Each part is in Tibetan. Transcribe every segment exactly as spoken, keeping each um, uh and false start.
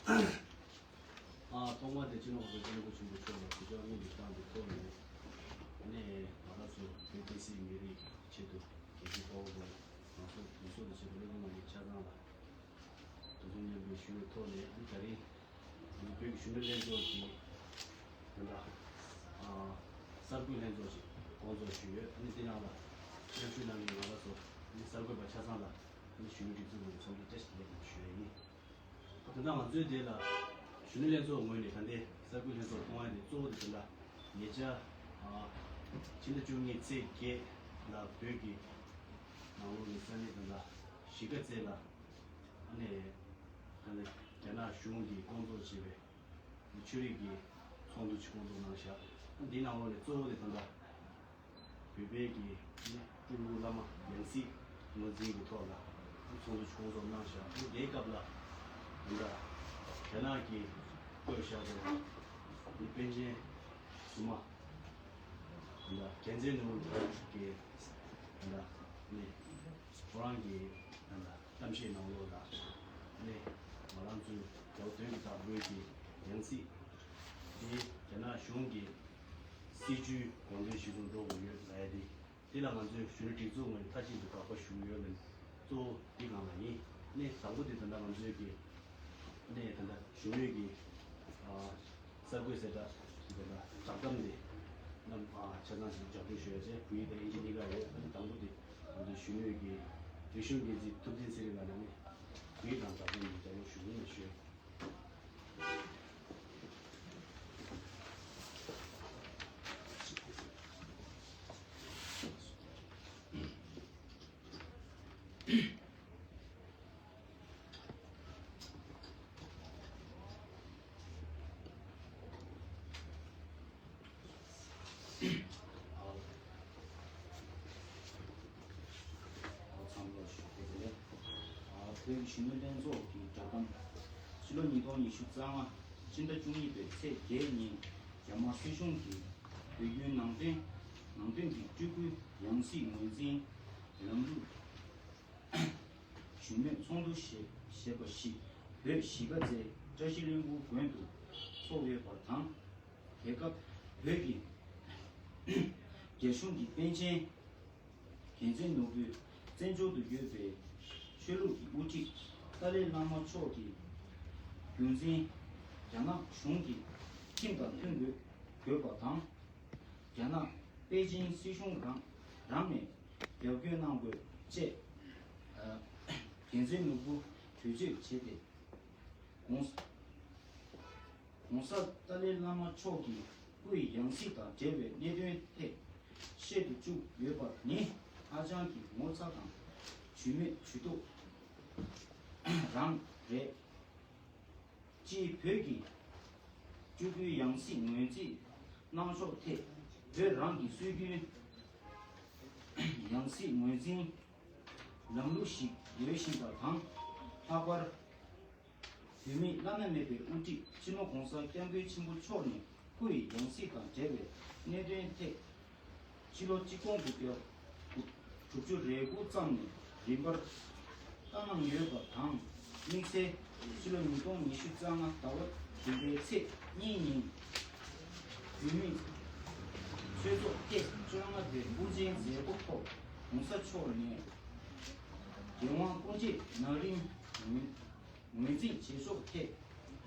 ཨ་ཐོག་མ་དེ་སྤྱི་ནོར་གོང་ས་སྐྱབས་མགོན་ཆེན་པོ་མཆོག་ལ་གུས་ཕྱག་སྔོན་དུ་བཏང་དུས་ཐོག་ནས་ནས་ང་རང་ཚོ་བོད་བསྟན་སྲིད་མི་རིགས་ཆེད་དུ་རྒྱལ་གཅེས་དཔའ་བོ་དང་ང་ཚོ་ཡུལ་སྲོལ་དང་བཅས་པའི་སློབ་དཔོན་རྣམ་པའི་ཆ་ཚང་ལ་དུས་གསུམ་མཉམ་པའི་ཞུ་བའི་ཐོག་ནས་ཨ་ནི་ད་རིང་ཨ་ནི་བོད་ཀྱི་གཞོན་ནུ་ལྷན་ཚོགས་ཀྱི་དེ་འདྲ་ཨ་གསར་འགོད་ལྷན་ཚོགས་ཤིག་སྐོང་ཚོགས་ཞུས་ཡོད། ཨ་ནི་དེ་ནང་ལ་མཉམ་ཞུགས་གནང་མཁན་ང་རང་ཚོ་ཨ་ནི་གསར་འགོད་པ་ཆ་ཚང་ལ་ཨ་ནི་གཞོན་ནུ་སྒྲིག་འཛུགས་ནས་འཚམས་འདྲི་བཀྲ་ཤིས་བདེ་ལེགས་དང་ཞུ་ཡ་ཡིན། དེ་ནས་ང་ཚོའི་དེ་ལ་གཞོན་ནུ་ལྷན་ཚོགས་ངོས་ནས་ད་ལྟའི་གསར་འགོད་ལྷན་ཚོགས་སྐོང་ཡ་དེ་གཙོ་བོ་དེ་དེ་འདྲ་ཉེ་ཆར་ཕྱི་ཟླ་བཅུ་གཉིས་ཚེས་བརྒྱད་ལ་བོད་ཀྱི་ནང་ལོགས་ནས་ས་གནས་དེ་འདྲ་གཞིས་ཀ་རྩེ་ལ་ཨ་ནས་ད་ལྟ་རྒྱ་ནག་གཞུང་གིས་སྐོང་ཚོགས་བྱས་པའི་ཆོས་རིག་གི་ཚོགས་འདུ་ཅིག་སྐོང་ཚོགས་གནང་ཤག་འདིའི་ནང་ལོགས་ནས་གཙོ་བོ་དེ་ད་ལྟ་བོད་པའི་གི་ནི་སྤྲུལ་སྐུ་བླ་མ་ཡང་སྲིད་ངོས་འཛིན་གྱི་ཐོག་ལ་ཚོགས་འདུ་སྐོང་ཚོགས་གནང་ཤག་འདིའི་སྐབས་ལ་ད་ལྟ་རྒྱ་ནག་གིས་བསྐོས་བཞག་པའི་ནི་པཎ་ཆེན་བཙུན་མ་ད་ལྟ་རྒྱལ་མཚན་ནོར་བུ་གི་ད་ལྟ་ནི་ཁོ་རང་གི་ད་ལྟ་གཏམ་བཤད་ནང་ལོགས་ལ་ནི་ང་རང་ཚོའི་རྒྱལ་བ་དོན་གྱི་བདག་པོའི་གི་ཡང་སྲིད་དེ་རྒྱ་ནག་གཞུང་གི་སྲིད་བྱུས་དགོངས་དོན་གཞིར་བཟུང་འགྲོ་དགོས་ཡོད་ལབ་ཡ་དེ། དེ་ལ་ང་ཚོའི་གཞོན་ནུ་སྒྲིག་འཛུགས་ངོས་ནས་མཐའ་གཅིག་ཏུ་དགག་པ་ཞུ་གི་ཡོད་ལ་གཙོ་བོ་འདི་སྒང་ལ་ཡིན། ནས་དང་པོ་དེ་ད་ལྟ་ང་ཚོའི་གི་ནས་ད་ལྟ་གཞོན་ནུའི་གི་ཨ་གསར་འགོད་གསལ་བསྒྲགས་ཀྱི་ད་ལྟ་བསྒྲགས་གཏམ་དེ་རྣམས་ཨ་ཆ་ཚང་ཞིག་རྒྱབ་སྐྱོར་ཞུ་ཡ་བྱས། བོད་ཡིག་དང་དབྱིན་ཇི་གཉིས་ཀ་ཡོད། ཨ་ནི་དང་པོ་དེ་ང་ཚོའི་གཞོན་ནུའི་གི་རིག་གཞུང་འགན་འཛིན་ཐུབ་བསྟན་ཚེ་རིང་ལགས་ནས་ནི་བོད་ཡིག་དང་བསྒྲགས་གཏམ་དེ་རྒྱབ་སྐྱོར་ཞུ་གི་ཡིན་ཞུ། ཚང་མ་ལ་ཞུ་གི་རེད། བོད་ཀྱི་གཞོན་ནུ་ལྷན་ཚོགས་ཀྱི་བསྒྲགས་གཏམ། ཕྱི་ལོ་ཉིས་སྟོང་ཉི་ཤུ་རྩ་ལྔ་ཕྱི་ཟླ་བཅུ་གཉིས་པའི་ཚེས་བརྒྱད་ཉིན་རྒྱ་དམར་སྲིད་གཞུང་གིས་བོད་བརྒྱུད་ནང་བསྟན་ནང་བསྟན་གྱི་སྤྲུལ་སྐུའི་ཡང་སྲིད་ངོས་འཛིན་ལམ་ལུགས་ཞུ་མོལ་ཚོགས་འདུ་ཞེས་ཞེས་པ་ཞིག་བོད་གཞིས་ཀ་རྩེ་བཀྲ་ཤིས་ལྷུན་པོ་དགོན་དུ་འཚོགས་ཡོད་པ་དང་། དེ་སྐབས་བོད་ཀྱི་རྒྱ་གཞུང་གི་པཎ་ཆེན་རྒྱལ་མཚན་ནོར་བུས་བཙན་བྱོལ་དུ་ཡོད་པའི་ཆོས་ལུགས་ཀྱི་དབུ་ཁྲིད་ཏཱ་ལའི་བླ་མ་མཆོག་གི་རྒྱུན་འཛིན་རྒྱ་ནག་གཞུང་གི་ཁྲིམས་དང་མཐུན་དགོས་དགོས་པ་དང་། རྒྱ་ནག་པེ་ཅིང་སྲིད་གཞུང་རང་རང་ནས་རྒྱབ་སྐྱོར་གནང་དགོས་ཅེས་རྒྱལ་མཚན་ནོར་བུ་གྲོས་ཆོད་བྱས་ཏེ། ༸གོང་ས་༸གོང་ས་ཏཱ་ལའི་བླ་མ་མཆོག་གི་སྐུའི་ཡང་སྲིད་དང་འབྲེལ་བའི་གནད་དོན་ཐད་བཤད་དུ་བཅུག་ཡོད་པ་ནི་ཧ་ཅང་གི་ངོ་ཚ་དང་ཇུས་མེད་ཇུས་གཏོགས་རང་རེད། སྤྱིར་བོད་ཀྱི་སྤྲུལ་སྐུའི་ཡང་སྲིད་ངོས་འཛིན་གནང་ཕྱོགས་ཐད་བོད་རང་གི་སྲོལ་རྒྱུན་ཡང་སྲིད་ངོས་འཛིན་ལམ་ལུགས་ཤིག་ཡོད་བཞིན་པ་དང་། ལྷག་པར་བོད་མིའི་བླ་ན་མེད་པའི་དབུ་ཁྲིད་སྤྱི་ནོར་༸གོང་ས་༸སྐྱབས་མགོན་ཆེན་པོ་མཆོག་ནས་སྐུའི་ཡང་སྲིད་དང་འབྲེལ་བའི་གནད་དོན་ཐད་ཕྱི་ལོ་གཅིག་སྟོང་དགུ་བརྒྱ་དྲུག་ཅུ་རེ་དགུ་ཙམ་ནས་རིམ་པར་བཀའ་གནང་ཡོད་པ་དང་། དམིགས་བསལ་ཕྱི་ལོ་ཉིས་སྟོང་ཉི་ཤུ་རྩ་ལྔ་ཟླ་བ་བདུན་པའི་ཚེས་གཉིས་ཉིན་བོད་མིའི་ཆོས་ཚོགས་ཐེངས་བཅོ་ལྔ་པའི་དབུ་འབྱེད་མཛད་སྒོ་ཐོག་༸གོང་ས་མཆོག་ནས་རྒྱལ་དབང་སྐུ་ཕྲེང་ན་རིམ་ངོས་ངོས་འཛིན་བྱེད་ཕྱོགས་ཐད་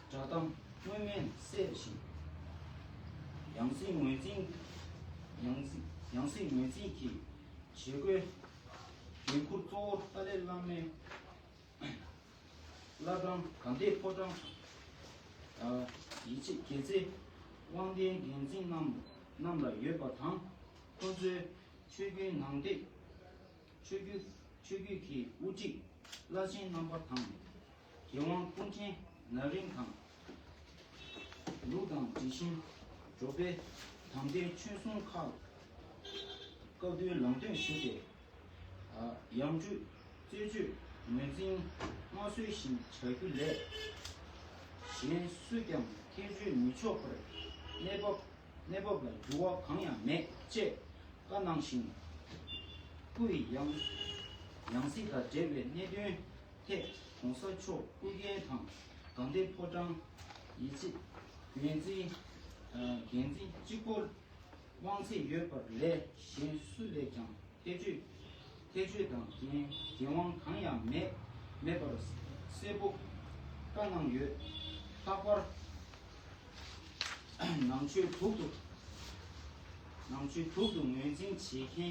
བསྒྲགས་གཏམ་སྔོན་མའི་གསལ་བཞིན། ཡང་སྲིད་ངོས་འཛིན་ཡང་སྲིད་ཡང་སྲིད་ངོས་འཛིན་གྱི་བྱེད་སྒོའི་འགན་འཁུར་གཙོ་བོ་ཏཱ་ལའི་བླ་མའི་བླ་བྲང་དགའ་ལྡན་ཕོ་བྲང་དང་། ཡིད་ཆེས་རྒྱལ་རྩེ་དབང་ལྡན་འགན་འཛིན་རྣམས་རྣམས་ལ་ཡོད་པ་དང་། ཁོང་ཚོའི་ཆོས་བརྒྱུད་ནང་བསྟན་ཆོས་བརྒྱུད་ཆོས་བརྒྱུད་ཀྱི་དབུ་ཁྲིད་བླ་ཆེན་རྣམ་པ་དང་། རྒྱལ་དབང་སྐུ་ཕྲེང་ན་རིམ་དང་། ལུགས་དང་དེ་བཞིན་འགྲོ་བའི་དམ་ལྡན་ཆོས་སྲུང་ཁག་སྐབས་བསྟུན་ལམ་སྟོན་ཞུས་ཏེ། ཡང་སྤྲུལ་རྩད་གཅོད་ངོས་འཛིན་སྔར་སྲོལ་བཞིན་བྱ་རྒྱུ་ལས། གཞན་སུས་ཀྱང་ཐེ་བྱུས་མི་ཆོག་པར་གནས་བབ་གནས་བབ་ལ་འགྱུར་བ་གང་ཡང་མེད་ཅེས་བཀའ་གནང་ཞིང་། སྐུའི་ཡང་ཡང་སྲིད་དང་འབྲེལ་བའི་གནད་དོན་ཐད་༸གོང་ས་མཆོག་སྐུ་མཁྱེན་དང་། དགའ་ལྡན་ཕོ་བྲང་ཡིད་ཆེས་འགན་འཛིན། ཨ། འགན་འཛིན་གཅིག་པོར་དབང་ཚད་ཡོད་པ་ལས་གཞན་སུ་ལས་ཀྱང་ཐེ་བྱུས་ཐེ་བྱུས་དང་འགན་འགན་དབང་གང་ཡང་མེད་མེད་པར་གསལ་པོ་བཀའ་གནང་ཡོད། ལྷག་པར་ནང་ཆོས་དུག་ཏུ་ནང་ཆོས་དུག་ཏུ་ངོས་འཛིན་བྱེད་མཁན་གྱི་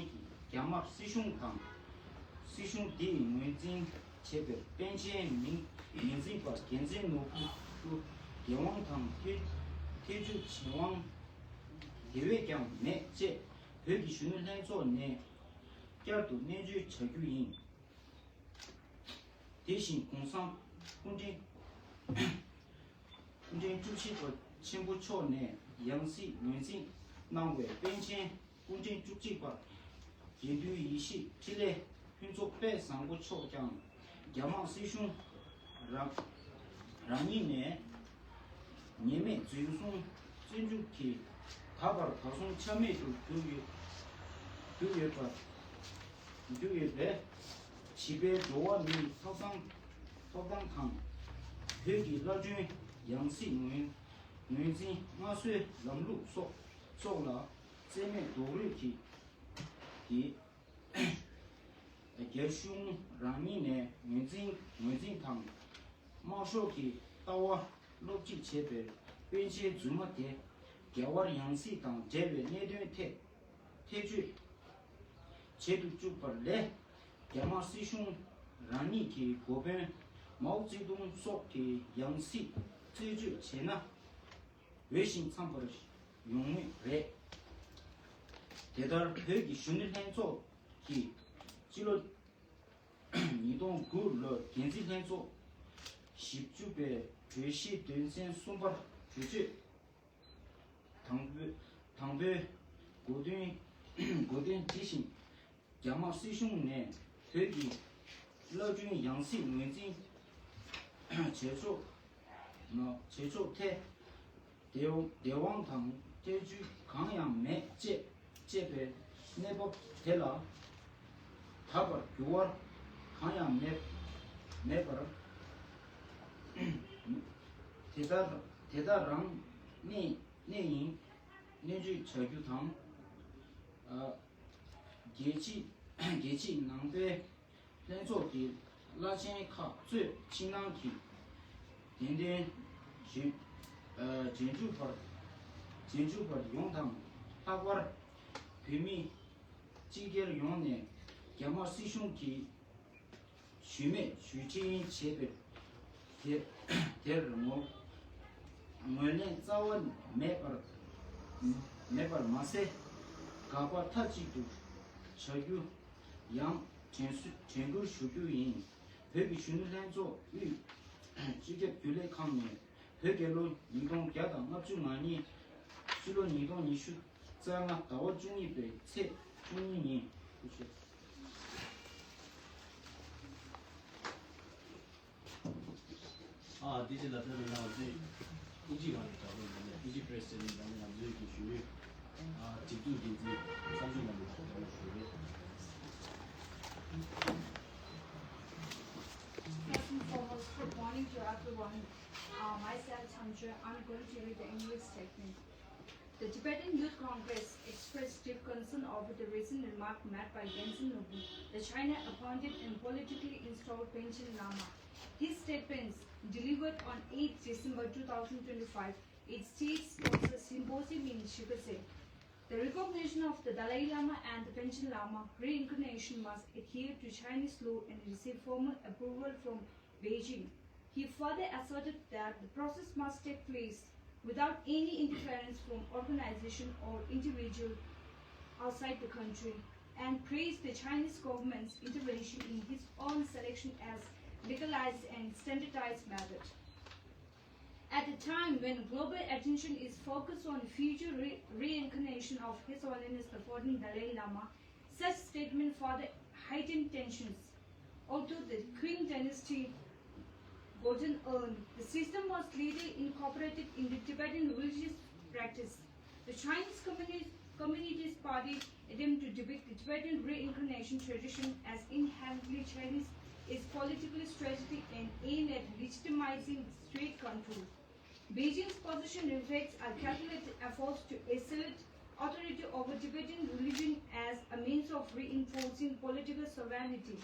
རྒྱ་དམར་སྲིད་གཞུང་དང་། སྲིད་གཞུང་འདིས་ངོས་འཛིན་བྱས་པའི་པཎ་ཆེན་མིང་མིང་འཛིན་པ་རྒྱལ་མཚན་ནོར་བུ་འགན་དབང་དང་ཐེ་ཐེ་བྱུས་བྱེད་དབང་དེ་བས་ཀྱང་མེད་ཅེས་བོད་ཀྱི་གཞོན་ནུ་ལྷན་ཚོགས་ནས་བསྐྱར་དུ་གནས་ཚུལ་བྱ་རྒྱུ་ཡིན། དེ་བཞིན་གོང་ས་སྐུ་ཕྲེང་སྐུ་ཕྲེང་བཅུ་བཞི་པ་ཆེན་པོ་མཆོག་ནས་ཡང་སྲིད་ངོས་འཛིན་གནང་བའི་པཎ་ཆེན་སྐུ་ཕྲེང་བཅུ་གཅིག་པ་དགེ་འདུན་ཡེ་ཤེས་འཕྲིན་ལས་ཕུན་ཚོགས་དཔལ་བཟང་པོ་མཆོག་ཀྱང་རྒྱ་དམར་སྲིད་གཞུང་རང་རང་ཉིད་ནས་ཉེས་མེད་འཛིན་བཟུང་བཙོན་འཇུག་གིས་ད་བར་གར་སོང་ཆ་མེད་དུ་གྱུར་ཡོད་གྱུར་ཡོད་པ། འཇུག་ཡོད་པས། བྱིས་པའི་འགྲོ་བ་མིའི་ཐོབ་ཐང་ཐོབ་ཐང་དང་། བོད་ཀྱི་བླ་སྤྱོད་ཡང་སྲིད་ངོས་ངོས་འཛིན་སྔར་སྲོལ་ལམ་ལུགས་སོགས་སོགས་ལ་རྩིས་མེད་རྡོག་རོལ་གྱིས་ཀྱིས་རྒྱ་གཞུང་རང་ཉིད་ནས་ངོས་འཛིན་ངོས་འཛིན་དང་། དམར་ཤོག་གི་ལྟ་བ་སློབ་ཁྲིད་བྱས་པའི་པཎ་ཆེན་རྫུན་མ་དེ་རྒྱ་དབར་ཡང་སྲིད་དང་འབྲེལ་བའི་གནད་དོན་ཐད་ཐེ་བྱུས་བྱེད་དུ་བཅུག་པ་ལས་རྒྱ་དམར་སྲིད་གཞུང་རང་ཉིད་ཀྱི་འགོ་དཔོན་མའོ་ཙེ་ཏུང་སོགས་ཀྱི་ཡང་སྲིད་རྩད་གཅོད་བྱས་ན་འོས་ཤིང་འཚམས་པར་ཡོང་མུས་རེད། དེ་ལྟར་བོད་ཀྱི་གཞོན་ནུ་ལྷན་ཚོགས་ཀྱིས་སྤྱི་ལོ་ཉིས་སྟོང་དགུ་ལོར་འགན་འཛིན་ལྷན་ཚོགས་བཞི་བཅུ་པའི་གྲོས་གཞིའི་དོན་ཚན་གསུམ་པར་གྲོས་ཆོད་དང་པོའི་དང་པོའི་འགོ་དོན་འགོ་དོན་དེ་བཞིན་རྒྱ་དམར་སྲིད་གཞུང་ནས་བོད་ཀྱི་བླ་སྤྱོད་ཡང་སྲིད་ངོས་འཛིན་བྱེད་ཕྱོགས་ནང་བྱེད་ཕྱོགས་ཐད་དེ་དེ་དབང་དང་ཐེ་བྱུས་གང་ཡང་མེད་ཅེས་ཅེས་པའི་གནས་བབ་དེ་ལ་ད་བར་འགྱུར་བ་གང་ཡང་མེད་མེད་པར་དེ་ལྟར་དེ་ལྟར་རང་གནས་གནས་ཡིན་གནས་བརྗོད་བྱ་རྒྱུ་དང་། ཨ། རྒྱལ་སྤྱི་རྒྱལ་སྤྱིའི་ནང་པའི་ལྷན་ཚོགས་ཀྱི་བླ་ཆེན་ཁག་གཙོས་ཕྱི་ནང་གི་དད་ལྡན་རྗེས་ཨ་རྗེས་འཇུག་པར་རྗེས་འཇུག་པར་ཡོངས་དང་ལྷག་པར་བོད་མི་སྤྱི་སྒེར་ཡོངས་ནས་རྒྱ་དམར་སྲིད་གཞུང་གིས་ཞུས་མེད་ཞུས་ཕྲན་བྱས་པའི་དེ་དེར་ངོ་ངོས་ལེན་རྩ་བ་མེད་པར་མེད་པར་མ་ཟད། དགག་པ་མཐའ་གཅིག་ཏུ་བྱ་རྒྱུ་ཡང་དྲན་གསོ་དྲན་སྐུལ་ཞུ་རྒྱུ་ཡིན། བོད་ཀྱི་གཞོན་ནུ་ལྷན་ཚོགས་དབུས་སྤྱི་ཁྱབ་རྒྱུན་ལས་ཁང་ནས་བོད་རྒྱལ་ལོ་ཉིས་སྟོང་བརྒྱ་དང་ལྔ་བཅུ་ང་གཉིས། ཕྱི་ལོ་ཉིས་སྟོང་ཉི་ཤུ་རྩ་ལྔ་ཟླ་བ་བཅུ་གཉིས་པའི་ཚེས་བཅུ་གཉིས་ཉིན། ཨ། དེ་རྗེས་ལ་ད་ནི་ང་ཚོས་ཨིན་ཇི་ནང་ལ་དྲ་ཐོག་ནས་ཨིན་ཇི་པི་རེ་སི་ཟེར་ནས་ད་ནི་ང་ཚོའི་གི་ཞུ་ཡོད། ཨ། སྒྲིག་འཛུགས་འགན་འཛིན་བསམ་གཞིག་ལམ་ལུགས་དྲ་ཐོག་ཞུ་ཡོད། First and foremost, good morning to everyone. Uh, myself, Chamchö, I'm going to read the English statement. The Tibetan Youth Congress expressed deep concern over the recent remark made by Gyaltsab Ngurlin, the China-appointed and politically installed Panchen Lama. His statements, delivered on eighth December two thousand twenty-five, it states at a symposium in Shigatse. The recognition of the Dalai Lama and the Panchen Lama reincarnation must adhere to Chinese law and receive formal approval from Beijing. He further asserted that the process must take place without any interference from organization or individual outside the country, and praised the Chinese government's intervention in his own selection as legalized and standardized method. At a time when global attention is focused on future re- reincarnation of His Holiness the fourteenth Dalai Lama, such statement further heightened tensions. Although the Qing dynasty golden urn, the system was later incorporated in the Tibetan religious practice. The Chinese Communist, Communist Party attempt to depict the Tibetan reincarnation tradition as inherently Chinese is politically strategic and aimed at legitimizing state control. Beijing's position reflects a calculated efforts to assert authority over Tibetan religion as a means of reinforcing political sovereignty.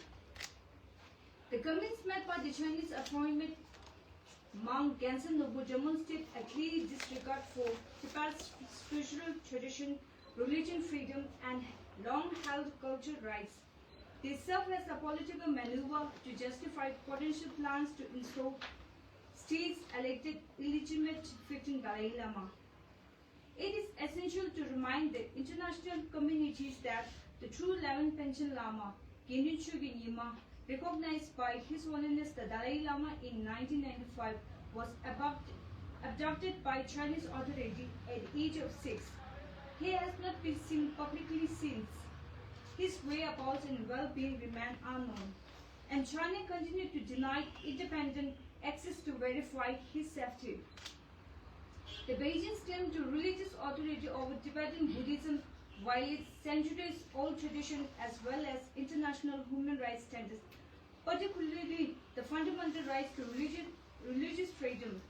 The comments made by the Chinese appointment Meng Gansen Nobu demonstrate a clear disregard for Tibet's spiritual tradition, religion freedom, and long-held cultural rights. They serve as a political maneuver to justify potential plans to install states elected illegitimate fifteen Dalai Lama. It is essential to remind the international communities that the true eleventh Panchen Lama, Genrin Chogyam Nyima, recognized by His Holiness the Dalai Lama in nineteen ninety-five, was abduct- abducted by Chinese authority at the age of six. He has not been seen publicly since. His whereabouts and well-being remain unknown, and China continued to deny independent access to verify his safety. The Beijing's claim to religious authority over Tibetan Buddhism violates centuries-old tradition as well as international human rights standards, particularly the fundamental rights to religion, religious freedom.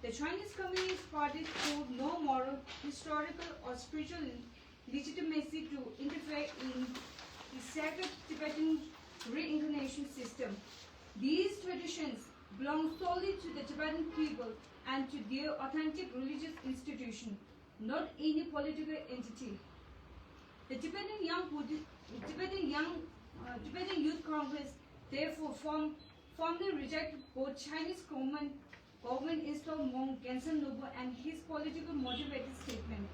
The Chinese Communist Party hold no moral, historical, or spiritual legitimacy to interfere in the sacred Tibetan reincarnation system. These traditions belong solely to the Tibetan people and to their authentic religious institution, not any political entity. The Tibetan Young Buddhi- Tibetan Young uh, Tibetan Youth Congress therefore firm- firmly reject both Chinese government government installed Meng Gansen Nobu and his political motivated statement.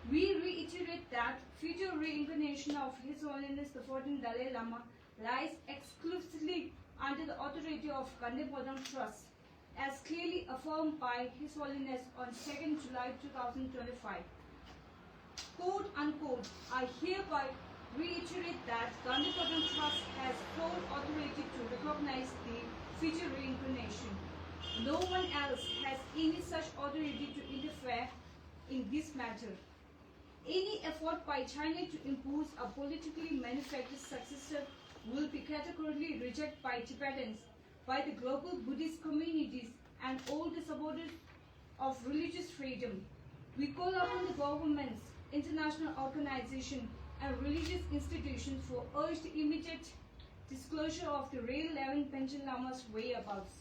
We reiterate that future reincarnation of His Holiness the fourteenth Dalai Lama lies exclusively under the authority of Ganden Podang Trust, as clearly affirmed by His Holiness on second July two thousand twenty-five. Quote unquote, I hereby reiterate that Gandhi Trust has sole authority to recognize the future reincarnation. No one else has any such authority to interfere in this matter. Any effort by China to impose a politically manufactured successor will be categorically rejected by Tibetans, by the global Buddhist communities, and all the supporters of religious freedom. We call upon the governments, international organizations, and religious institutions for urged immediate disclosure of the real eleven Panchen Lama's whereabouts.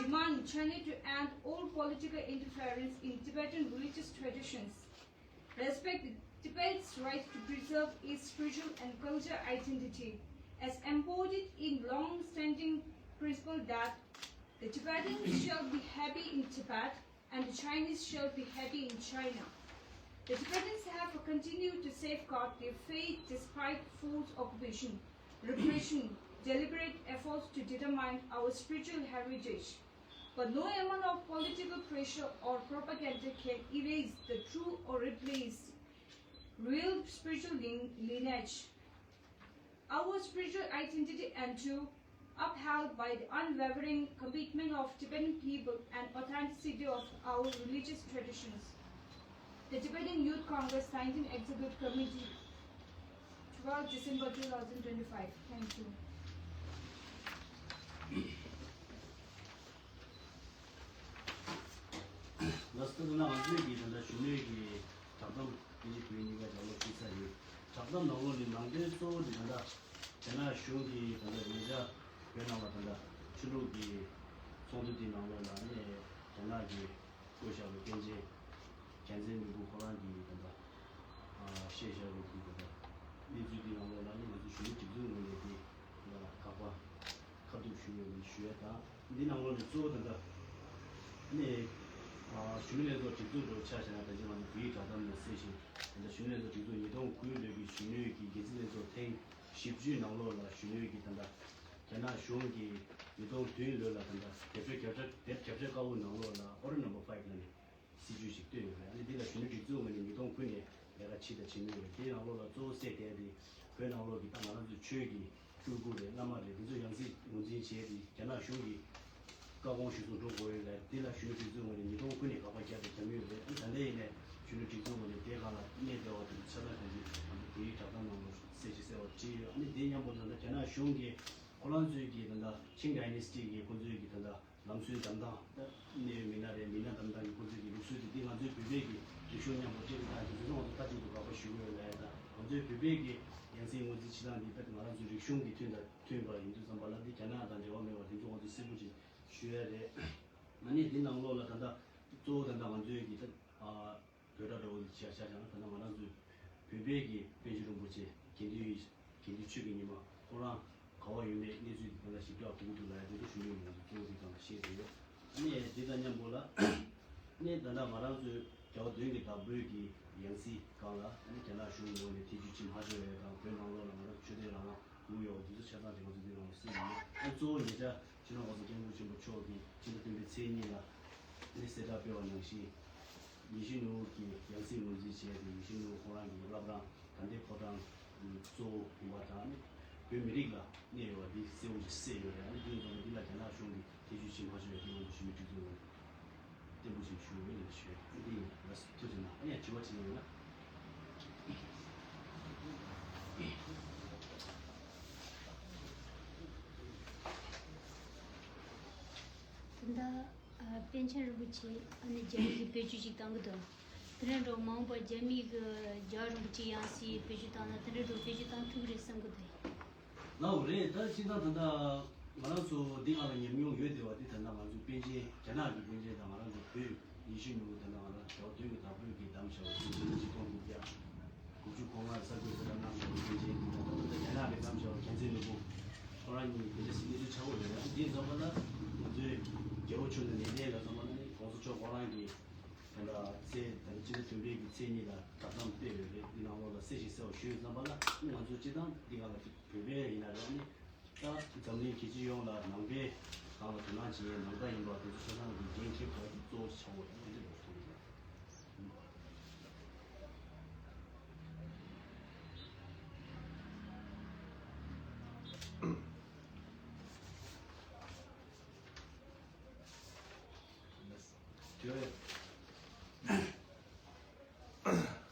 Demand China to end all political interference in Tibetan religious traditions. Respect Tibet's right to preserve its spiritual and cultural identity, as embodied in long-standing principle that the Tibetans shall be happy in Tibet and the Chinese shall be happy in China. The Tibetans have continued to safeguard their faith despite forced occupation, repression, deliberate efforts to determine our spiritual heritage. But no amount of political pressure or propaganda can erase the true or replace real spiritual lin- lineage. Our spiritual identity and to upheld by the unwavering commitment of Tibetan people and authenticity of our religious traditions. The Tibetan Youth Congress nineteen Executive Committee, twelve December two thousand twenty-five. Thank you. ལགས་སོ། ད་ང་ཚོས་ཀྱི་ད་ལྟ་གཞོན་ནུའི་གི་བསྒྲགས་གཏམ་དེ་ཉིད་བོད་གཉིས་ཀ་རྒྱབ་ལོག་ཞུས་ཚར་ཡོད། བསྒྲགས་གཏམ་ནང་ལོགས་ནས་ནང་དོན་གཙོ་བོ་དེ་ད་ལྟ་རྒྱ་ནག་གཞུང་གིས་ད་ལྟ་ཉེ་ཆར་བོད་ནང་ལ་ད་ལྟ་ཆོས་ལུགས་ཀྱི་ཚོགས་འདུ་དེའི་ནང་ལོགས་ལ་ནས་རྒྱ་ནག་གིས་བསྐོས་བཞག་པའི་སྐྱོན་ཅན་རྒྱལ་མཚན་མི་བུ་ཁོ་རང་གིས་ད་ལྟ་བཤད་བཞག་པའི་གི་ད་ལྟ་གནས་ཚུལ་དེའི་ནང་ལོགས་ལ་ནི་ང་ཚོ་གཞོན་ནུ་སྒྲིག་འཛུགས་ངོས་ནས་དེ་ལ་དགག་པ་ཁ་ཐུག་ཞུ་ཡོད་པ་ཞུ་ཡ་དང་། འདི་ནང་ལོགས་ནས་གཙོ་བོ་ད་ལྟ་ནི་གཞོན་ནུ་ལྷན་ཚོགས་སྒྲིག་འཛུགས་འགྲོ་ཆ་བཞག་ན། ད་ཅི་ང་ཚོ་བོད་ཡིག་བསྒྲགས་གཏམ་ནང་གསལ་བཞིན་ད་ལྟ་གཞོན་ནུ་ལྷན་ཚོགས་སྒྲིག་འཛུགས་ཉིས་སྟོང་དགུ་ལོའི་གི་གཞོན་ནུའི་གི་འགན་འཛིན་ལྷན་ཚོགས་ཐེངས་བཞི་བཅུའི་ནང་ལོགས་ལ་གཞོན་ནུའི་གི་ད་ལྟ་རྒྱ་ནག་གཞུང་གིས་ཉིས་སྟོང་བདུན་ལོ་ལ་ད་ལྟ་རྒྱབ་ཤོག་བརྒྱ་ཕྲག་དེབ་བརྒྱ་ཕྲག་དཀར་པོ་ནང་ལོགས་ལ་Order Number Five ལ་ནི་སྲིད་ཇུས་ཤིག་བཏོན་ཡོད་རེད། ཨ་ནི་འདི་ལ་གཞོན་ནུ་སྒྲིག་འཛུགས་ངོས་ནས་ཉིས་སྟོང་དགུ་ནས་ལས་ཀ་བྱེད་དང་བྱེད་མུས་ཡོད་རེད། དེའི་ནང་ལོགས་ལ་གཙོ་བོ་གསལ་བསྡད་དེ་བོད་ནང་ལོགས་ཀྱི་ད་ང་རང་ཚོའི་ཆོས་ཀྱི་སྤྲུལ་སྐུ་རེད། བླ་མ་རེད། དེ་ཚོ་ཡང་སྲིད་ངོས་འཛིན་བྱས་ཏེ་རྒྱ་ནག་གཞུང་གིས་བཀའ་དགོངས་གཞིར་བཟུང་འགྲོ་དགོས་ཡོད་རེད། འདི་ལ་གཞོན་ནུ་སྒྲིག་འཛུགས་ངོས་ནས་ཉིས་སྟོང་དགུ་ནས་དགག་པ་བརྒྱབ་པའི་བརྒྱབ་མུས་ཡོད་རེད། ཨ་ནི་ད་ལྟ་ཡིན་ནས་གཞོན་ནུ་སྒྲིག་འཛུགས་ངོས་ནས་དེའི་སྒང་ལ་གནས་བརྟན་པ་དེ་ཚོ་ཆ་ཚང་གང་ཅི་ང་ཚོ་བོད་ཡིག་བསྒྲགས་གཏམ་ནང་ལ་གསལ་ཞིང་གསལ་བར་བྲིས་ཡོད། ཨ་ནི་དེའི་མཉམ་དུ་ད་ལྟ་རྒྱ་ནག་གཞུང་གིས་ ཁོ་རང་ཚོའི་གི་ད་ལྟ་ཆིང་ཌའི་ནེ་སི་ཊི་གི་ཁོ་ཚོའི་གི་ད་ལྟ་ལམ་སྲོལ་འདམ་སྟངས། ད་གནས་ཡུལ་མི་སྣ་རེད། མི་སྣ་འདམ་སྟངས་ཀྱི་ཁོ་ཚོའི་གི་ལུགས་སྲོལ་དེ། འདི་ང་ཚོའི་བོད་པའི་གི་རིག་གཞུང་མཉམ་པོ་སྤྲད་པ་དང་དེ་ཚོ་ང་ཚོ་མཐའ་གཅིག་ཏུ་དགག་པ་ཞུ་གི་ཡོད་ལབ་ཡ་དང་། ང་ཚོའི་བོད་པའི་གི་ཡང་སྲིད་ངོས་འཛིན་བྱེད་སྟངས་འདི་ད་ང་རང་ཚོའི་རིག་གཞུང་གི་མཐུན་དང་མཐུན་པ་ཡིན་དུས་ཙམ་པ་ལ། འདི་རྒྱ་ནག་དང་འབྲེལ་བ་མེད་པ་དེ་ཚོ་ང་ཚོས་གསལ་པོ་ཅིག་ཞུ་ཡ་རེད། ཨ་ནི་འདི་ནང་ལོགས་ལ་ད་ལྟ་གཙོ་བོ་ད་ལྟ་ང་ཚོའི་གི་ད་ཨ་བོད་སྒྲ་འདྲ་བོ་འདི་ཆ་བཞག་ན། ད་ལྟ་ང་རང་ཚོའི་བོད་པའི་གི་པཎ་ཆེན་རིན་པོ་ཆེ་དགེ་འདུན་དགེ་འདུན་ཆོས་ཀྱི་ཉི་མ་ཁོ་རང་ག་བ་ཡོད་མེད་གནས་ཚུལ་དེ་ལ་ཞིབ་ཕྲ་གོ་གི་འདུག་ལབ་ཡ་དེ་ཚོ་ཞུ་མི་ཡོང་། ང་ཚོ་གཙོ་བོ་དེ་སྒང་ལ་བཤད་དེ་ཡོད། ཨ་ནི་དེ་དང་མཉམ་པོ་ལ་ཨ་ནི་ད་ལྟ་ང་རང་ཚོའི་རྒྱལ་བ་དོན་གྱི་བདག་པོའི་གི་ཡང་སྲིད་སྒང་ལ། ཨ་ནི་རྒྱ་ནག་གཞུང་ངོས་ནས་ཐེ་བྱུས་བྱེད་མ་ཆོག་ཡ་དང་། བོད་ནང་ལོགས་ལ་ང་རང་ཆོས་དད་རང་དབང་དགོས་ཡོད་པ་དེ་ཚོ་ཆ་ཚང་དེ་ང་ཚོ་འདི་ནང་ལ་གསལ་ཡོད། ཨ་ནི་གཙོ་བོ་ཉེ་ཆར་སྤྱི་ནོར་༸གོང་ས་༸སྐྱབས་མགོན་ཆེན་པོ་མཆོག་གིས་ཕྱི་ཟླ་བདུན་པའི་ཚེས་གཉིས་ལ་ཨ་ནི་གསལ་བསྒྲགས་སྤེལ་བ་ནང་བཞིན། ཡིད་བཞིན་ནོར་བུ་གི་ཡང་སྲིད་ངོས་འཛིན་བྱས་ཏེ། ཡིད་བཞིན་ནོར་བུ་ཁོང་རང་གི་བླ་བྲང་དགའ་ལྡན་ཕོ་བྲང་གཙོ་བོ་ཡིན་པ་དང་། ཨ་ནི་བོད་མི་རིགས་ལ་གནས་ཡོད་པ་འདི་གསལ་པོ་ཞིག་གསལ་ཡོད་རེད། ཨ་ནི་འདི་ཡིན་ཙང་འདི་ལ་རྒྱ་ནག་གཞུང་གིས་ཐེ་བྱུས་བྱེད་མ་ཆོག་ཡ་འདི་ང་ཚོ་ཞུ་མི་སྒྲིག་འཛུགས་ནང་བརྟན་པོ་ཞིག་ཞུ་འོས་ལ་ཞུ་ཡ། འདི་ཡིན། ལགས་སོ། ཐུགས་རྗེ་གནང་། ཨ་ནི་དྲི་བ་དྲིས་ཡོད་ན། ད་ལྟ་ཨ་པཎ་ཆེན་རིན་པོ་ཆེ་ཨ་ནི་རྒྱ་མི་གིས་བེད་སྤྱོད་ཅིག་བཏང་གི་འདུག་དེ་འདྲ་འགྲོ་མ་འོངས་པར་རྒྱ་མི་གིས་རྒྱལ་བ་རིན་པོ་ཆེ་ཡང་སྲིད་བེད་སྤྱོད་བཏང་ན། དེ་འདྲ་འགྲོ་བེད་སྤྱོད་བཏང་ཐུབ་ཀྱི་རེད་བསམ་གི་འདུག་ལའོ་རེད། ད་སྤྱིར་བཏང་ད་ལྟ་ང་རང་ཚོ་འདི་སྒང་ལ་ཉམས་མྱོང་ཡོད་བསྡད་པ་འདི། ད་ལྟ་ང་ཚོའི་པཎ་ཆེན། རྒྱ་ནག་གི་པཎ་ཆེན་དང་ང་རང་ཚོ་བོད་ཡིད་བཞིན་ནོར་བུ། ད་ལྟ་ང་རང་རྒྱལ་བ་དོན་གྱི་བདག་པོས་ཀྱིས་བདམས་བཞག་པ་ཆིག་སྟོང་དགུ་བརྒྱ་དགུ་བཅུ་གོ་ལྔ་གསར་འགོད་གསལ་བསྒྲགས་གནང་བཞག་པ་པཎ་ཆེན། ད་ལྟ་རྒྱ་ནག་གིས་བདམས་བཞག་པ་རྒྱལ་མཚན་ནོར་བུ་ཁོ་རང་གཉིས་དེ་འདྲ་ཞིག་གནས་ཚུལ་ཆགས་ཡོད་རེད། ཨ་ནི་འདི་ཙམ་པ་ལ་ང་ཚོའི་རྒྱལ་བ་མཆོག་ནས་ནན་ཏན་ལ་ཙམ་པ་ལ་ནི་༸གོང་ས་མཆོག་ཁོ་རང་གིས་ད་ལྟ་ཚེས་ད་ལྟ་སྤྱི་ཟླ་བདུན་པའི་གི་ཚེས་གཉིས་ལ་བསྒྲགས་གཏམ་སྤེལ་ཡོད་རེད། འདི་ནང་ལོགས་ལ་གསལ་ཞིང་གསལ་བ་ཞུས་ཙམ་པ་ལ། ང་ཚོ་སྤྱིར་བཏང་འདི་སྒང་ལ་བོད་པའི་ཡིན་ན་རེད། ཨ་ནི་ད་འཛམ་གླིང་རྒྱལ་སྤྱི་ཡོངས་ལ་ནང་པའི་སྒང་ལ་དོ་སྣང་བྱེད་ཡས་ནང་པ་ཡིན་པ་དེ་ཚོ་ཆ་ཚང་གི་འགན་འཁྱེར་དགོས་པ་དེ་གཙོ་བོ་ཆགས་ཡོད་རེད། ཨ་ནི་འདི་ལོགས་སུ་དེ་བས།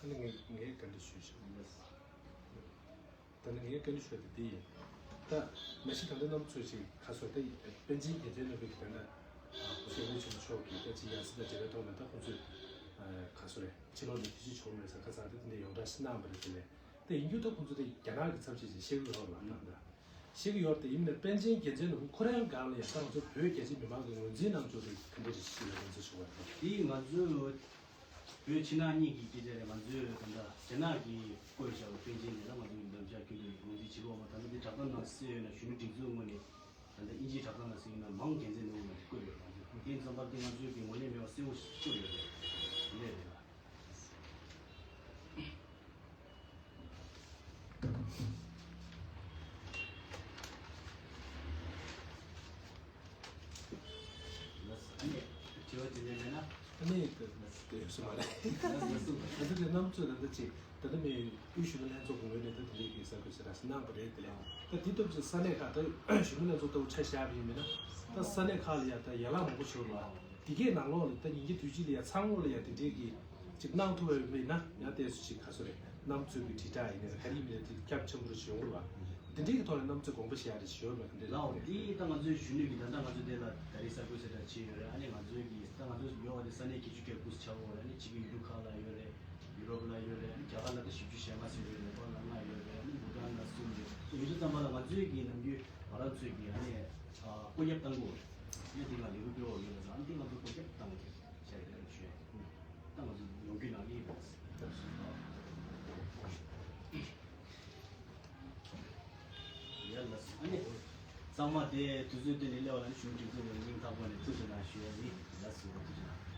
ཨ་ནི་ངས་ངས་བཀའ་འདྲི་ཞུས་ཤིག་ད་ནི་ངས་བཀའ་འདྲི་ཞུ་ཡ་དེ་འདི་ཡིན། ད་མ་གཞི་ད་ལྟ་རྣམ་ཚོས་ཤིག་ག་སོ་ད་པཎ་ཆེན་རྒྱལ་མཚན་ནོར་བུ་གི་ད་ལྟ་༸གོང་ས་༸སྐྱབས་མགོན་ཆེན་པོ་མཆོག་གིས་ད་ཅི་ཡང་སྲིད་དང་འབྲེལ་བའི་ཐོག་ནས་ད་ཁོང་ཚོས་ག་སོ་རེད། ཕྱི་ལོགས་ནས་ཐེ་བྱུས་བྱུང་མེད་ཟེར་ཁ་སང་དེ་འདི་ཡོངས་གྲགས་ཤིག་གནང་བ་རེད། དེ་ནས་དེ་ཡིན་རྒྱུ་ད་ཁོང་ཚོ་དེ་རྒྱ་ནག་གི་ཚབ་བྱས་ཤིག་བཤད་ཀྱི་ཡོད་རེད་བ། ད་བཤད་ཀྱི་ཡོད་རེད། དེ་ཡིན་ནའི་པཎ་ཆེན་རྒྱལ་མཚན་ནོར་བུ་ཁོ་རང་སྒང་ལ་ཡང་ད་ང་ཚོ་བོད་རྒྱ་ཆེ་མི་མང་གི་ངོས་འཛིན་གནང་ཕྱོགས་དེ་ག་འདྲ་རེད་ཅེས་ལ་ངོས་འཛིན་ཞུ་བ་རེད། དེ་ང་ཚོའི་བོད་ཕྱི་ནང་གཉིས་ཀྱི་སྐད་ཆ་རེད། ང་ཚོས་ད་ལྟ་རྒྱ་ནག་གིས་བསྐོས་བཞག་པའི་པཎ་ཆེན་དེ་ལ་ང་ཚོས་འདམ་བྱ་ཁྱོན་དུ་ངོས་འཛིན་བྱེད་དགོས་པ། ད་ལྟ་འདི་བསྒྲགས་གཏམ་ནང་གསལ་ཡོད་ན་གཞོན་ནུ་སྒྲིག་འཛུགས་ངོས་ནས། ད་ལྟ་དབྱིན་ཇིའི་བསྒྲགས་གཏམ་ནང་གསལ་ཡོད་ན་མང་རྒྱལ་མཚན་ནོར་བུ་ལ་བསྐོས་ཡོད་རེད། དེ་ཙམ་པར་དེ་ང་ཚོའི་གི་ངོས་ལེན་མེད་པ་གསལ་པོ་ཞིག་བཀོད་ཡོད་རེད། ལས་རེད་ལ། ལགས་སོ། ཨ་ནི་དྲི་བ་དེ་འདྲ་མེད་ན། ཨ་ནི་དེ་དེ་ཡོད་ས་མ་རེད། ལགས་སོ། ལགས་སོ། ད་ལྟ་དེ་རྣམ་ཚོས་ད་ལྟ་ཅིག་ད་ལྟ་མི་དབུས་གཞོན་ནུ་ལྷན་ཚོགས་ཀྱི་ངོས་ནས་ད་དེ་འདྲའི་གི་གསར་འགོད་གསལ་བསྒྲགས་ཤིག་གནང་བ་རེད། དེ་ལས་ད་དེ་ཐུབ་ཅིག་ས་གནས་ཁག་ད་གཞོན་ནུ་ལྷན་ཚོགས་ལྟ་བུ་ཆ་བཞག་པ་ཡིན་མིན་ན། ད་ས་གནས་ཁག་ལ་ཡ་ད་ཡན་ལག་མང་པོ་ཞིག་ཡོད་རེད་བ། དེ་གའི་ནང་ལོགས་ལ་ད་ཉིན་གྱི་དུས་ཚོད་ལ་ཡ་ཚང་མ་ལ་ཡ་དེ་འདྲའི་གི་ཅིག་གནང་ཐུབ་པ་ཡོད་མིན་ན། ཡང་ཏོག་ཙམ་ཅིག་ག་ཚོད་རེད། རྣམ་ཚོས་ཀྱི་དྲིལ་བསྒྲགས་ཡིན་ནའི་ག་རེ་ཡིན་མིན་ན་དེ་རྒྱ་ཆེན་པོ་རེ་ཞིག་ཡོང་གི་རེད་བ། དེ་འདྲའི་གི་ཐོག་ནས་རྣམ་ཚོས་དགོངས་པ་བཞེས་ཡ་རེ་ཞིག་ཡོད་མེད་ག་འདྲ་རེད། ལའོ། དེ་ད་ང་ཚོའི་གཞོན་ནུ་གི་ད་ལྟ་ང་ཚོ་དེ་ལ་ད་རེས་གསར་འགོད་གསལ་བསྒྲགས་བྱས་ཡོད་རེད། ཨ་ནི་ང་ཚོའི་གི་ད་ང་ཚོ་ཡོད་པ་དེ་ས་གནས་བརྒྱད་ཅུ་གྱ་དགུ་ཆགས་ཡོད་རེད། ཨ་ནི་ཕྱི་རྒྱལ་ཡུལ་གྲུ་ཁག་ལ་ཡོད་རེད། ཡུ་རོབ་ལ་ཡོད་རེད། ཨ་ནི་རྒྱ་གར་ལ་ད་བཞི་བཅུ་ཞེ་ལྔ་ཟིན་ཡོད་རེད། ནེ་པཱལ་ལ་ལྔ་ཡོད་རེད། ཨ་ནི་བྷུ་ཊཱན་ལ་གསུམ་རེད། ཡིན་དུས་ཙམ་པ་ལ་ང་ཚོའི་གི་ནམ་རྒྱུན་ང་རང་ཚོའི་གི་ཨ་ནི་ཨ་བཀོད་ཁྱབ་བཏང་དགོས་རེད། ཨ་ནི་དེ་ང་ལས་འགུལ་སྤེལ་བ་ཡོད་ལ་ཟ། ཨ་ནི་དེ་ང་ཚོ་བཀོད་ཁྱབ་བཏང་གི་བྱས་རེད་ཞུ་ཡ། ད་ང་ཚོ་ཡོང་རྒྱུ་ནང་ལ་ཡིན་པ་ཡ་ལ་སོ། ཨ་ནི་ཚང་མ་དེ་དུས་ཚོད་བཏོན་ནས་སླེབས་པ་ལ་ནི་གཞུང་སྒྲིག་འཛུགས་ཀྱི་སྙིང་ཐག་པ་ནས་ཐུགས་རྗེ་གནང་ཞུ་ཡ་ཡིན། ལགས་སོ། ཐུགས་རྗེ་གནང་།